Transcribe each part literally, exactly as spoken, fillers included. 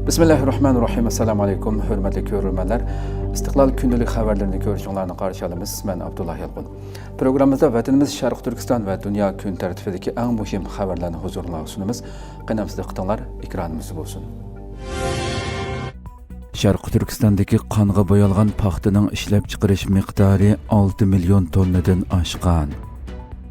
بىسمىللاھىررەھمانىررەھىم. ئەسسالامۇ ئەلەيكۇم، ھۆرمەتلىك كۆرۈرمەنلەر. ئىستىقلال كۈندىلىك خەۋەرلىرىنى كۆرۈشۈڭلارنى قارشى ئالىمىز. مەن ئابدۇللا يالقۇن. پروگراممىمىزدا ۋەتىنىمىز شەرقىي تۈركىستان ۋە دۇنيا كۈن تەرتىپىدىكى ئەڭ مۇھىم خەۋەرلەرنى ھۇزۇرۇڭلارغا سۇنىمىز. قېنى ئەمىسە دىققىتىڭلار ئېكرانىمىزدا بولسۇن. شەرقىي تۈركىستاندىكى قانغا بويالغان پاختىنىڭ ئىشلەپچىقىرىش مىقدارى ئالتە مىليون توننىدىن ئاشقان.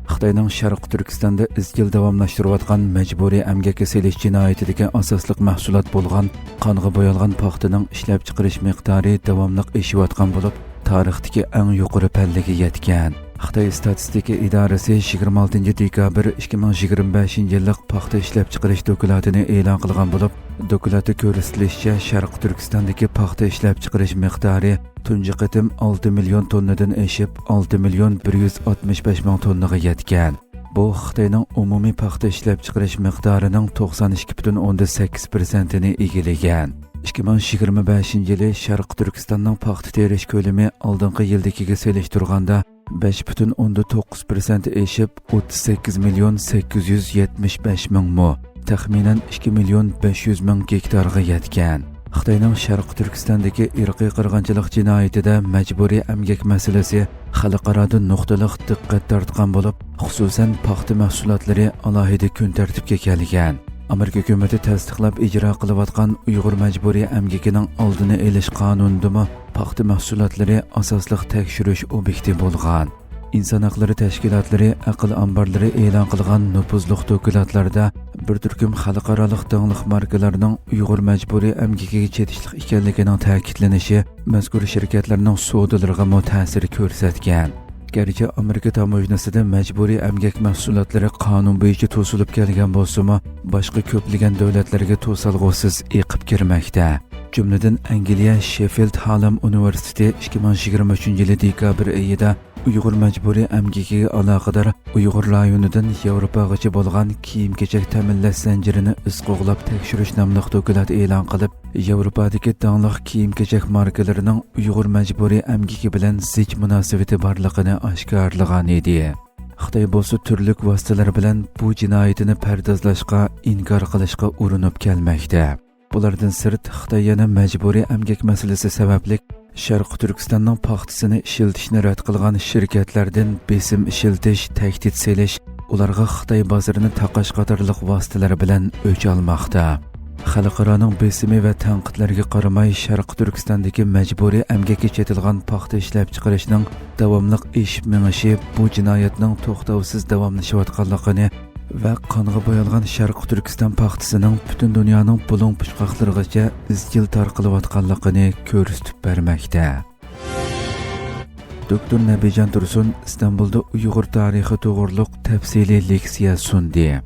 خىتاينىڭ شەرقىي تۈركىستاندا ئىزچىل داۋاملاشتۇرۇۋاتقان مەجبۇرىي ئەمگەككە سېلىش جىنايىتىدىكى ئاساسلىق مەھسۇلات بولغان قانغا بويالغان پاختىنىڭ ئىشلەپچىقىرىش مىقدارى داۋاملىق ئېشىۋاتقان بولۇپ، تارىختىكى ئەڭ يۇقىرى پەللىگە يەتكەن. خىتاي ئىستاتىستىكا ئىدارىسى يىگىرمە ئالتىنچى دېكابىر ئىككى مىڭ يىگىرمە بەشىنچى يىللىق پاختا ئىشلەپچىقىرىش دوكلاتىنى ئېلان قىلغان بولۇپ، دوكلاتتا كۆرسىتىلىشىچە، شەرقىي تۈركىستاندىكى پاختا ئىشلەپچىقىرىش مىقدارى تۇنجى قېتىم ئالتە مىليون توننىدىن ئېشىپ، ئالتە مىليون بىر يۈز ئاتمىش بەش مىڭ توننىغا يەتكەن. بۇ خىتاينىڭ ئومۇمىي پاختا ئىشلەپچىقىرىش مىقدارىنىڭ توقسان ئىككى پۈتۈن ئوندىن سەككىز پىرسەنتىنى ئىگىلىگەن. ئىككى مىڭ يىگىرمە بەشىنچى يىلى شەرقىي تۈركىستاننىڭ پاختا تېرىش كۆلىمى ئالدىنقى يىلدىكىگە سېلىشتۇرغاندا بەش پۈتۈن ئوندىن توققۇز پىرسەنت ئېشىپ، ئوتتۇز سەككىز مىليون سەككىز يۈز يەتمىش بەش مىڭ مو، تەخمىنەن ئىككى مىليون بەش يۈز مىڭ گېكتارغا يەتكەن. خىتاينىڭ شەرقىي تۈركىستاندىكى ئىرقىي قىرغىنچىلىق جىنايىتىدە مەجبۇرىي ئەمگەك مەسىلىسى خەلقئارادا نۇقتىلىق دىققەت تارتقان بولۇپ، خۇسۇسەن پاختا مەھسۇلاتلىرى ئالاھىدە كۈن تەرتىپكە كەلگەن. ئامېرىكا ھۆكۈمىتى تەستىقلاپ ئىجرا قىلىۋاتقان ئۇيغۇر مەجبۇرىي ئەمگىكىنىڭ ئالدىنى ئېلىش قانۇنىدىمۇ پاختا مەھسۇلاتلىرى ئاساسلىق تەكشۈرۈش ئوبيېكتى بولغان. ئىنسان ھەقلىرى تەشكىلاتلىرى ئەقىل ئامبارلىرى ئېلان قىلغان نوپۇزلۇق دوكلاتلاردا بىر تۈركۈم خەلقئارالىق داڭلىق ماركىلارنىڭ ئۇيغۇر مەجبۇرىي ئەمگىكىگە چېتىشلىق ئىكەنلىكىنىڭ تەكىتلىنىشى مەزكۇر شىركەتلەرنىڭ سودىلىرىغىمۇ تەسىر كۆرسەتكەن. گەرچە ئامېرىكا تاموژنىسىدا مەجبۇرىي ئەمگەك مەھسۇلاتلىرى قانۇن بويىچە توسۇلۇپ كەلگەن بولسىمۇ، باشقا كۆپلىگەن دۆلەتلەرگە توسالغۇسىز ئېقىپ كىرمەكتە. جۈملىدىن، ئەنگلىيە شېففىلد ھالام ئۇنىۋېرسىتېتى ئىككى مىڭ يىگىرمە ئۈچىنچى يىلى دېكابىر ئېيىدا ئۇيغۇر مەجبۇرىي ئەمگىكىگە ئالاقىدار ئۇيغۇر رايونىدىن ياۋروپاغىچە بولغان كىيىم-كېچەك تەمىنلەش زەنجىرىنى ئىز قوغلاپ تەكشۈرۈش ناملىق دوكلات ئېلان قىلىپ، ياۋروپادىكى داڭلىق كىيىم-كېچەك ماركىلىرىنىڭ ئۇيغۇر مەجبۇرىي ئەمگىكى بىلەن زىچ مۇناسىۋىتى بارلىقىنى ئاشكارىلىغان ئىدى. خىتاي بولسا تۈرلۈك ۋاسىتىلەر بىلەن بۇ جىنايىتىنى پەردازلاشقا، ئىنكار قىلىشقا ئۇرۇنۇپ كەلمەكتە. بۇلاردىن سىرت، خىتاي يەنە مەجبۇرىي ئەمگەك مەسىلىسى سەۋەبلىك شەرقىي تۈركىستاننىڭ پاختىسىنى ئىشلىتىشنى رەت قىلغان شىركەتلەردىن بېسىم ئىشلىتىش، تەھدىت سېلىش، ئۇلارغا خىتاي بازىرىنى تاقاش قاتارلىق ۋاسىتىلەر بىلەن ئۆچ ئالماقتا. خەلقئارانىڭ بېسىمى ۋە تەنقىدلەرگە قارىماي، شەرقىي تۈركىستاندىكى مەجبۇرىي ئەمگەككە چېتىلغان پاختا ئىشلەپچىقىرىشنىڭ داۋاملىق ئېشىپ مېڭىشى بۇ جىنايەتنىڭ توختاۋسىز داۋاملىشىۋاتقانلىقىنى ۋە قانغا بويالغان شەرقىي تۈركىستان پاختىسىنىڭ پۈتۈن دۇنيانىڭ بۇلۇڭ-پۇچقاقلىرىغىچە ئىزچىل تارقىلىۋاتقانلىقىنى كۆرسىتىپ بەرمەكتە. دوكتور نەبىجان تۇرسۇن ئىستانبۇلدا ئۇيغۇر تارىخى توغرۇلۇق تەپسىلىي لېكسىيە سۇندى.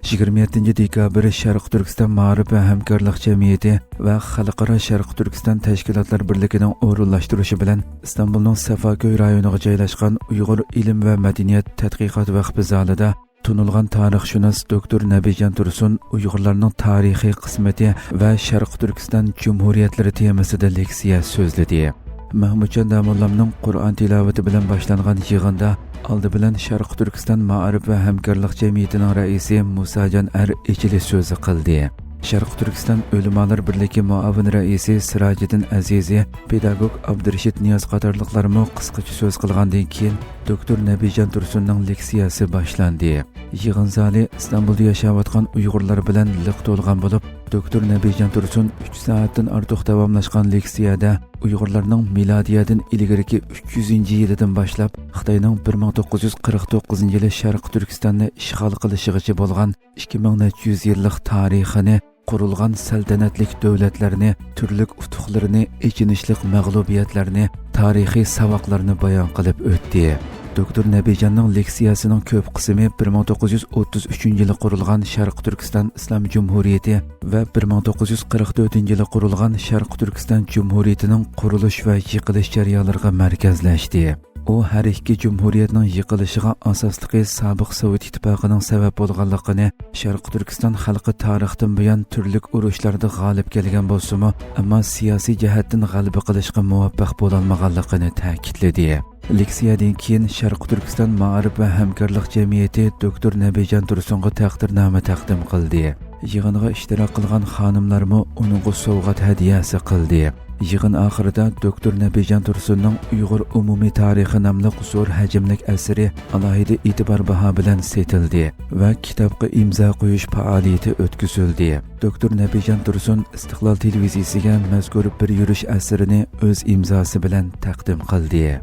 يىگىرمە يەتتىنچى دېكابىر شەرقىي تۈركىستان مائارىپ ۋە ھەمكارلىق جەمئىيىتى ۋە خەلقئارا شەرقىي تۈركىستان تەشكىلاتلار بىرلىكىنىڭ ئورۇنلاشتۇرۇشى بىلەن ئىستانبۇلنىڭ سافاكۆي رايونىغا جايلاشقان ئۇيغۇر ئىلىم ۋە مەدەنىيەت تەتقىقات ۋەقپى زالىدا تونۇلغان تارىخشۇناس دوكتور نەبىجان تۇرسۇن ئۇيغۇرلارنىڭ تارىخىي قىسمىتى ۋە شەرقىي تۈركىستان جۇمھۇرىيەتلىرى تېمىسىدا لېكسىيە سۆزلىدى. مەھمۇتجان داموللامنىڭ قۇرئان تىلاۋىتى بىلەن باشلانغان يىغىندا ئالدى بىلەن شەرقىي تۈركىستان مائارىپ ۋە ھەمكارلىق جەمئىيىتىنىڭ رەئىسى مۇساجان ئەر ئېچىلىش سۆزى قىلدى. شەرقىي تۈركىستان ئۆلىمالار بىرلىكى مۇئاۋىن رەئىسى سىراجىدىن ئەزىزى، پېداگوگ ئابدۇرېشىت نىياز قاتارلىقلارمۇ قىسقىچە سۆز قىلغاندىن كېيىن، دوكتور نەبىجان تۇرسۇننىڭ لېكسىيەسى باشلاندى. يىغىن زالى ئىستانبۇلدا ياشاۋاتقان ئۇيغۇرلار بىلەن لىق تولغان بولۇپ، دوكتور نەبىجان تۇرسۇن ئۈچ سائەتتىن ئارتۇق داۋاملاشقان لېكسىيەدە ئۇيغۇرلارنىڭ مىلادىيەدىن ئىلگىرىكى ئۈچ يۈزىنچى يىلىدىن باشلاپ، خىتاينىڭ بىر مىڭ توققۇز يۈز قىرىق توققۇزىنچى يىلى شەرقىي تۈركىستاننى ئىشغال قىلىشىغىچە بولغان ئىككى مىڭ نەچچە يۈز يىللىق تارىخىنى، قۇرۇلغان سەلتەنەتلىك دۆلەتلەرنى، تۈرلۈك ئۇتۇقلىرىنى، ئېچىنىشلىق مەغلۇبىيەتلەرنى، تارىخىي ساۋاقلارنى بايان قىلىپ ئۆتتى. دوكتور نەبىجاننىڭ لېكسىيەسىنىڭ كۆپ قىسمى بىر مىڭ توققۇز يۈز ئوتتۇز ئۈچىنچى يىلى قۇرۇلغان شەرقىي تۈركىستان ئىسلام جۇمھۇرىيىتى ۋە بىر مىڭ توققۇز يۈز قىرىق تۆتىنچى يىلى قۇرۇلغان شەرقىي تۈركىستان جۇمھۇرىيىتىنىڭ قۇرۇلۇش ۋە يىقىلىش جەريانلىرىغا مەركەزلەشتى. ئۇ ھەر ئىككى جۇمھۇرىيەتنىڭ يىقىلىشىغا ئاساسلىقى سابىق سوۋېت ئىتتىپاقىنىڭ سەۋەب بولغانلىقىنى، شەرقىي تۈركىستان خەلقى تارىختىن بۇيان تۈرلۈك ئۇرۇشلاردا غالىب كەلگەن بولسىمۇ، ئەمما سىياسىي جەھەتتىن غەلىبە قىلىشقا مۇۋەپپەق بولالمىغانلىقىنى تەكىتلىدى. لېكسىيەدىن كېيىن شەرقىي تۈركىستان مائارىپ ۋە ھەمكارلىق جەمئىيىتى دوكتور نەبىجان تۇرسۇنغا تەقدىرنامە تەقدىم قىلدى. يىغىنغا ئىشتىراك قىلغان خانىملارمۇ ئۇنىڭغا سوۋغات ھەدىيەسى قىلدى. يىغىن ئاخىرىدا دوكتور نەبىجان تۇرسۇننىڭ ئۇيغۇر ئومۇمىي تارىخى ناملىق زور ھەجىملىك ئەسىرى ئالاھىدە ئېتىبار باھا بىلەن سېتىلدى ۋە كىتابقا ئىمزا قويۇش پائالىيىتى ئۆتكۈزۈلدى. دوكتور نەبىجان تۇرسۇن ئىستىقلال تېلېۋىزىيىسىگە مەزكۇر بىر يۈرۈش ئەسىرىنى ئۆز ئىمزاسى بىلەن تەقدىم قىلدى.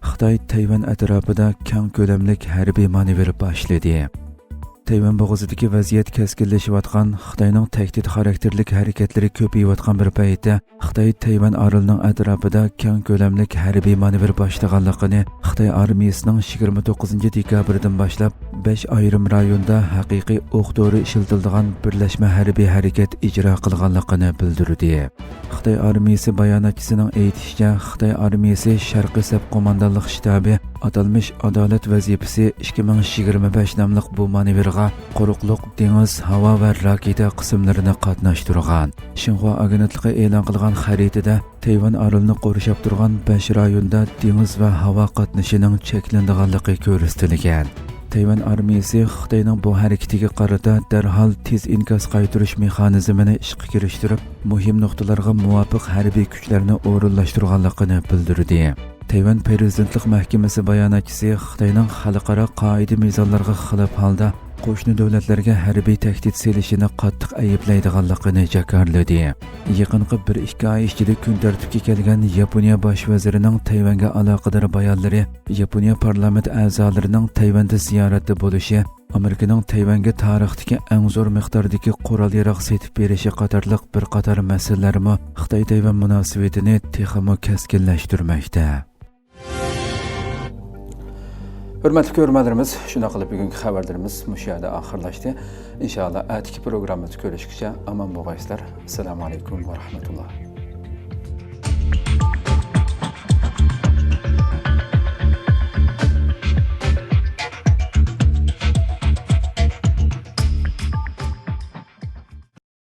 خىتاي تەيۋەن ئەتراپىدا كەڭ كۆلەملىك ھەربىي مانېۋىر باشلىدى. تەيۋەن بوغۇزىدىكى ۋەزىيەت كەسكىنلىشىۋاتقان، خىتاينىڭ تەھدىت خاراكتېرلىك ھەرىكەتلىرى كۆپىيىۋاتقان بىر پەيتتە، خىتاي تەيۋەن ئارىلىنىڭ ئەتراپىدا كەڭ كۆلەملىك ھەربىي مانېۋىر باشلىغانلىقىنى، خىتاي ئارمىيىسىنىڭ يىگىرمە توققۇزىنچى دېكابىردىن باشلاپ بەش ئايرىم رايوندا ھەقىقىي ئوق دورا ئىشلىتىلىدىغان بىرلەشمە ھەربىي ھەرىكەت ئىجرا قىلغانلىقىنى بىلدۈردى. خىتاي ئارمىيىسى باياناتچىسىنىڭ ئېيتىشىچە، خىتاي ئارمىيىسى شەرقىي سەپ قوماندانلىق شتابى ئاتالمىش ئادالەت ۋەزىپىسى ئىككى مىڭ يىگىرمە بەش ناملىق بۇ مانېۋىرغا قۇرۇقلۇق، دېڭىز، ھاۋا ۋە راكېتا قىسىملىرىنى قاتناشتۇرغان. شىنخۇا ئاگېنتلىقى ئېلان قىلغان خەرىتىدە تەيۋەن ئارىلىنى قورشاپ تۇرغان بەش رايوندا دېڭىز ۋە ھاۋا قاتنىشىنىڭ چەكلىنىدىغانلىقى كۆرسىتىلگەن. تەيۋەن ئارمىيىسى خىتاينىڭ بۇ ھەرىكىتىگە قارىتا دەرھال تېز ئىنكاس قايتۇرۇش مېخانىزمىنى ئىشقا كىرىشتۈرۈپ، مۇھىم نۇقتىلارغا مۇۋاپىق ھەربىي كۈچلەرنى ئورۇنلاشتۇرغانلىقىنى بىلدۈردى. تەيۋەن پىرېزىدېنتلىق مەھكىمىسى باياناتچىسى خىتاينىڭ خەلقئارا قائىدە مىزانلىرىغا خىلاپ ھالدا قوشنا دۆلەتلەرگە ھەربىي تەھدىت سېلىشىنى قاتتىق ئەيىبلەيدىغانلىقىنى جاكارلىدى. يېقىنقى بىر ئىككى ئاي ئىچىدە كۈن تەرتىپكە كەلگەن ياپونىيە باش ۋەزىرىنىڭ تەيۋەنگە ئالاقىدار بايانلىرى، ياپونىيە پارلامېنت ئەزالىرىنىڭ تەيۋەندە زىيارەتتە بولۇشى، ئامېرىكىنىڭ تەيۋەنگە تارىختىكى ئەڭ زور مىقداردىكى قورال-ياراغ سېتىپ بېرىشى قاتارلىق بىر قاتار مەسىلىلەرمۇ خىتاي-تەيۋەن مۇناسىۋىتىنى تېخىمۇ كەسكىنلەشتۈرمەكتە. ھۆرمەتلىك كۆرۈرمەنلىرىمىز، شۇنداق قىلىپ بۈگۈنكى خەۋەرلىرىمىز مۇشۇ يەردە ئاخىرلاشتى. ئىنشائاللا، ئەتىكى پروگراممىدا كۆرۈشكىچە ئامان بولغايسىلەر. ئەسسالامۇ ئەلەيكۇم ۋە رەھمەتۇللا.